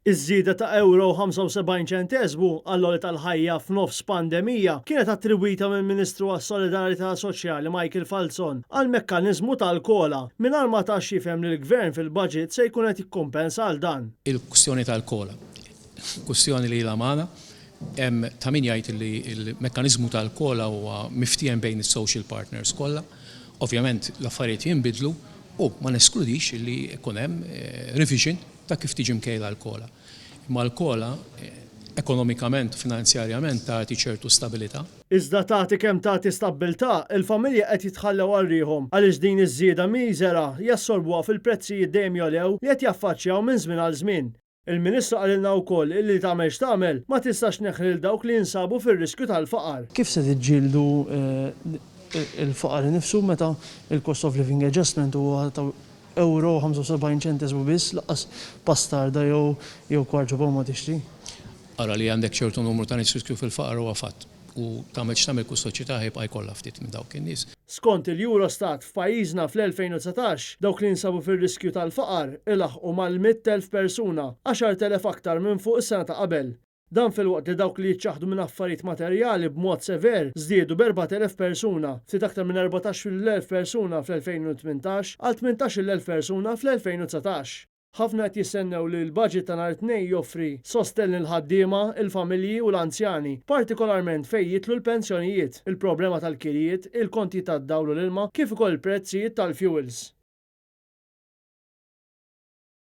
Iż-żieda ta' ewro u 75 ċenteżmu għall-għoli tal-ħajja f'nofs pandemija kienet attribwita mill-Ministru għas-Solidarjetà Soċjali Michael Falzon għall-mekkaniżmu tal-COLA, mingħajr ma ta x'jifhem li l-Gvern fil-Budget se jkun qed jikkumpensa għal dan. Il-kwistjoni tal-COLA, kwistjoni li ilha magħna, hemm ta' min jgħid li l-mekkaniżmu tal-COLA huwa miftiehem bejn is-social partners kollha. Ovvjament l-affarijiet jinbidlu u ma neskludix li jkun hemm revision ta' kif tiġi mkejla l-COLA. Imma l-COLA ekonomikament u finanzjarjament tagħti ċertu stabilità. Iżda tagħti kemm tagħti stabbiltà, il-familji qed jitħallew għal riħhom għaliex din iż-żieda miżera jassorbuha fil-prezzijiet dejjem jogħlew li qed jaffaċċjaw minn żmien għal żmien. Il-Ministru qalilna wkoll illi tagħmel x'tagħmel ma tistax tneħħi lil dawk li jinsabu fir-riskju tal-faqar. Kif se tiġġieldu l-faqar innifsu meta l-cost of living adjustment huwa ta' Ewro u 75 ċenteżmu biss, lanqas pastarda jew jew kwart ġobon ma tixtri. Ara li għandek ċertu numru ta' nies riskju fil-faqar huwa fatt u tagħmel x'tagħmel kull soċjetà ħa jibqa' jkollha ftit minn dawk in-nies. Skont il-Eurostat, f'pajjiżna fl-2019, dawk li jinsabu fir-riskju tal-faqar ilaħħqu mal-100,000 persuna, 10,000 aktar minn fuq is-sena ta' qabel. Dan filwaqt li dawk li jiċċaħħdu minn affarijiet materjali b'mod sever żdiedu b'4,000 persuna, ftit aktar minn 14,000 persuna fl-2018 għal 18,000 persuna fl-2019. Ħafna qed jistennew li l-budget ta' nhar it-Tnejn joffri sostenn lill-ħaddiema, il-familji u l-anzjani, partikolarment fejn jidħlu l-pensjonijiet, il-problema tal-kirjiet, il-kontijiet tad-dawl u l-ilma kif ukoll il-prezzijiet tal-fuels.